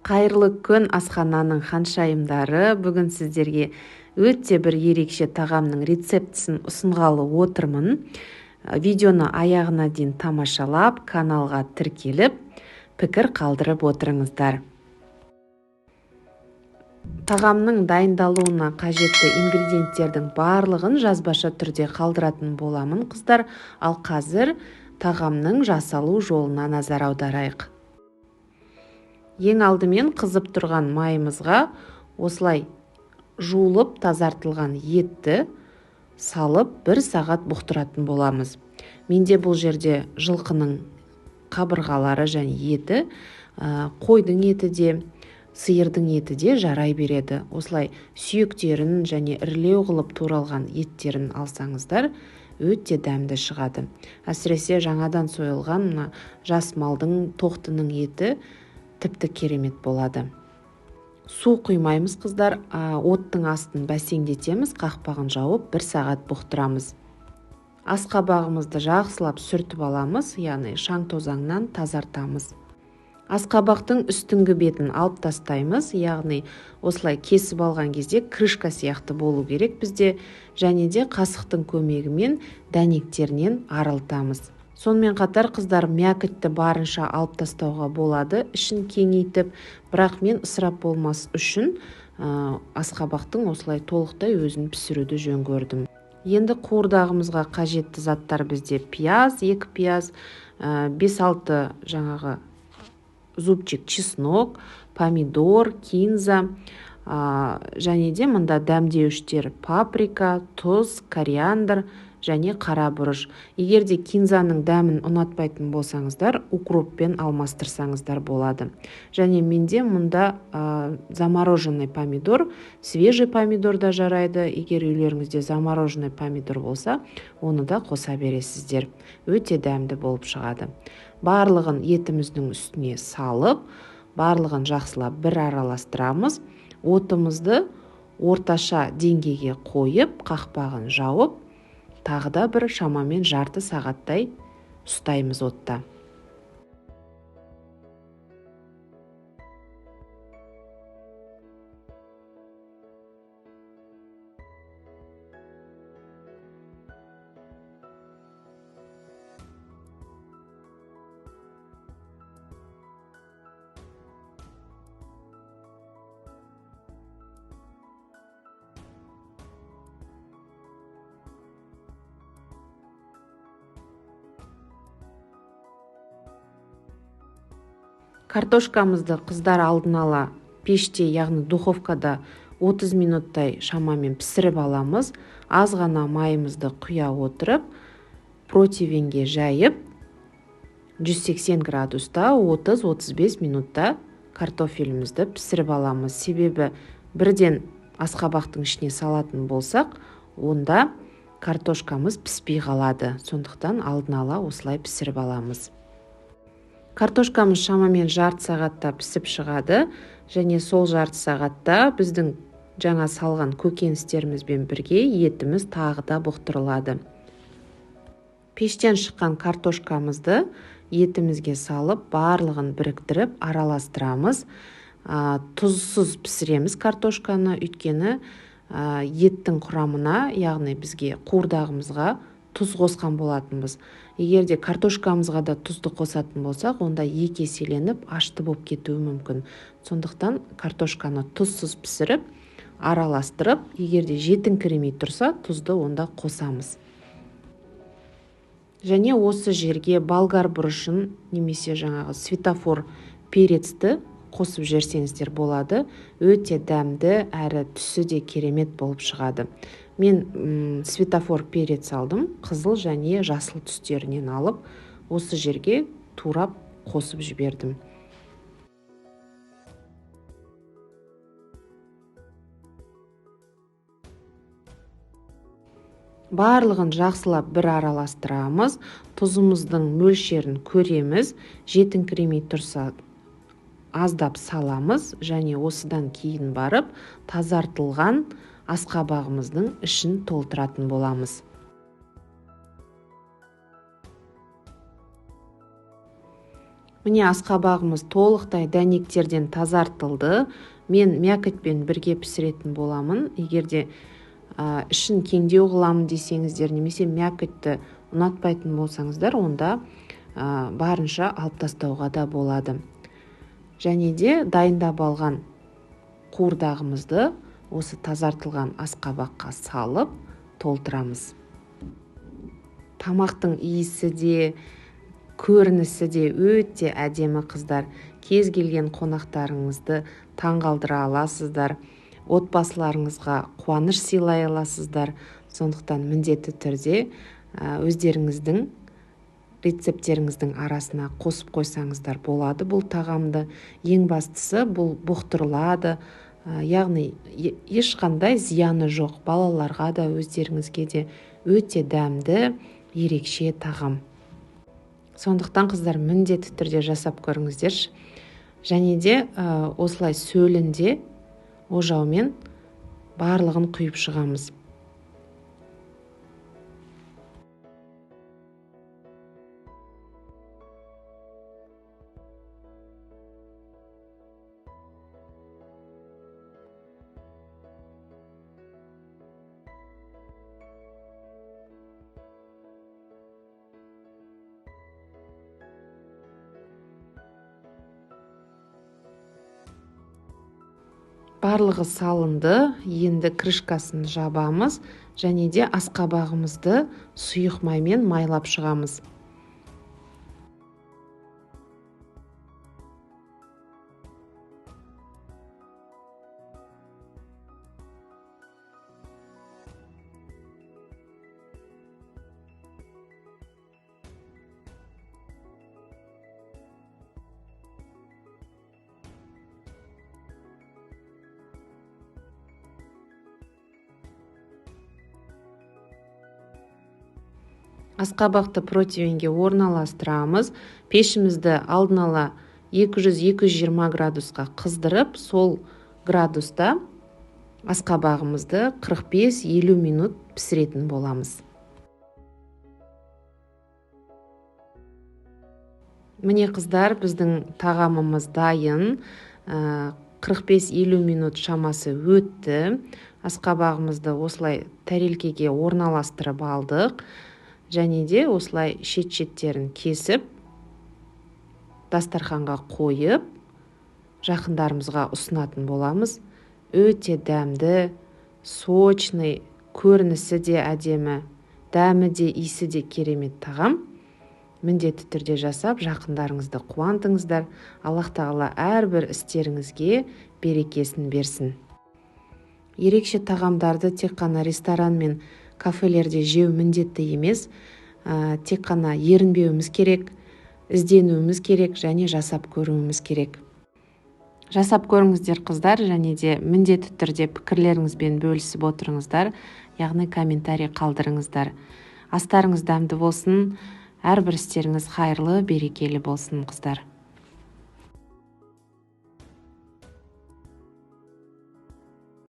Қайырлы күн, асхананың ханшайымдары! Бүгін сіздерге өте бір ерекше тағамның рецептісін ұсынғалы отырмын. Видеоны аяғына дейін тамашалап, каналға тіркеліп, пікір қалдырып отырыңыздар. Тағамның дайындалуына қажетті ингредиенттердің барлығын жазбаша түрде қалдыратын боламын, қыздар. Ал қазір тағамның жасалу жолына назар аударайық. Ең алдымен қызып тұрған майымызға осылай жуылып тазартылған етті салып, бір сағат бұқтыратын боламыз. Менде бұл жерде жылқының қабырғалары және еті, қойдың еті де, сиырдың еті де жарай береді. Осылай сүйектерін және ірілеу қылып туралған еттерін алсаңыздар, өте дәмді шығады. Әсіресе жаңадан сойылған мына жас малдың, тоқтының еті тіпті керемет болады. Су құймаймыз, қыздар, оттың астын бәсеңдетеміз, қақпағын жауып, бір сағат бұқтырамыз. Асқабағымызды жақсылап сүртіп аламыз, яғни шаң тозаңнан тазартамыз. Асқабақтың үстіңгі бетін алып тастаймыз, яғни осылай кесіп алған кезде крышка сияқты болу керек бізде, және де қасықтың көмегімен дәнектерінен арылтамыз. Сонымен қатар, қыздар, мякотьті барынша алып тастауға болады, ішін кеңейтіп, бірақ мен ысырап болмас үшін асқабақтың осылай толықтай өзін пісіруді жөн көрдім. Енді қуырдағымызға қажетті заттар бізде пияз, 2 пияз, 5-6 жаңағы зубчик чеснок, помидор, кинза, және де мында дәмдеуіштер паприка, тұз, кориандр және қара бұрыш. Егер де кинзаның дәмін ұнатпайтын болсаңыздар, укроппен алмастырсаңыздар болады. Және менде мұнда замороженный помидор, свежий помидор да жарайды. Егер үйлеріңізде замороженный помидор болса, оны да қоса бересіздер. Өте дәмді болып шығады. Барлығын етіміздің үстіне салып, барлығын жақсылап бір араластырамыз. Отымызды орташа деңгейге қойып, қақпағын жауып, тағы да бір шамамен жарты сағаттай ұстаймыз отта. Картошкамызды, қыздар, алдын ала пеште, яғни духовкада 30 минуттай шамамен пісіріп аламыз. Аз ғана майымызды құя отырып, противенге жайып, 180 градуста 30-35 минутта картофелімізді пісіріп аламыз. Себебі бірден асқабақтың ішіне салатын болсақ, онда картошкамыз піспей қалады. Сондықтан алдын ала осылай пісіріп аламыз. Картошкамыз шамамен жарты сағатта пісіп шығады, және сол жарты сағатта біздің жаңа салған көкөністерімізбен бірге етіміз тағы да бұқтырылады. Пештен шыққан картошкамызды етімізге салып, барлығын біріктіріп араластырамыз. Тұзсыз пісіреміз картошканы, өйткені еттің құрамына, яғни бізге қуырдағымызға тұз қосқан болатынбыз. Егер де картошкамызға да тұзды қосатын болсақ, онда екі еселеніп ашты болып кетуі мүмкін. Сондықтан картошканы тұзсыз пісіріп, араластырып, егер де жетіңкіремей тұрса, тұзды онда қосамыз. Және осы жерге болгар бұрышын немесе жаңағы светофор перецті қосып жіберсеңіздер болады. Өте дәмді әрі түсі де керемет болып шығады. Мен светофор перец алдым, қызыл және жасыл түстерінен алып, осы жерге турап қосып жібердім. Барлығын жақсылап бір араластырамыз. Тұзымыздың мөлшерін көреміз. Жетіңкіремей тұрса аздап саламыз, және осыдан кейін барып тазартылған асқабағымыздың ішін толтыратын боламыз. Міне, асқабағымыз толықтай дәнектерден тазартылды. Мен мякотьпен бірге пісіретін боламын. Егер де ішін кеңдеу қыламын десеңіздер, немесе мякотьті ұнатпайтын болсаңыздар, онда барынша алып тастауға да болады. Және де дайындап алған қуырдағымызды осы тазартылған асқабаққа салып толтырамыз. Тамақтың иісі де, көрінісі де өте әдемі, қыздар. Кез келген қонақтарыңызды таңғалдыра аласыздар, отбасыларыңызға қуаныш сыйлай аласыздар. Сондықтан міндетті түрде өздеріңіздің рецепттеріңіздің арасына қосып қойсаңыздар болады бұл тағамды. Ең бастысы, бұл бұқтырылады, яғни ешқандай зияны жоқ. Балаларға да, өздеріңізге де өте дәмді, ерекше тағам. Сондықтан, қыздар, міндетті түрде жасап көріңіздерші. Және де осылай сөлінде ожаумен барлығын құйып шығамыз. Барлығы салынды. Енді крышкасын жабамыз және де асқабағымызды сұйық маймен майлап шығамыз. Асқабақты противенге орналастырамыз. Пешімізді алдын ала 200-220 градусқа қыздырып, сол градуста асқабағымызды 45-50 минут пісіретін боламыз. Міне, қыздар, біздің тағамымыз дайын. 45-50 минут шамасы өтті. Асқабағымызды осылай тәрелкеге орналастырып алдық. Және де осылай шет-шеттерін кесіп, дастарханға қойып, жақындарымызға ұсынатын боламыз. Өте дәмді, сочный, көрінісі де әдемі, дәмі де, иісі де керемет тағам. Міндетті түрде жасап, жақындарыңызды қуантыңыздар. Аллах тағала әрбір істеріңізге берекесін берсін. Ерекше тағамдарды тек қана ресторан мен кафелерде жеу міндетті емес, тек қана ерінбеуіміз керек, ізденуіміз керек және жасап көруіміз керек. Жасап көріңіздер, қыздар, және де міндетті түрде пікірлеріңізбен бөлісіп отырыңыздар, яғни комментарий қалдырыңыздар. Астарыңыз дәмді болсын, әрбір істеріңіз хайырлы, берекелі болсын, қыздар.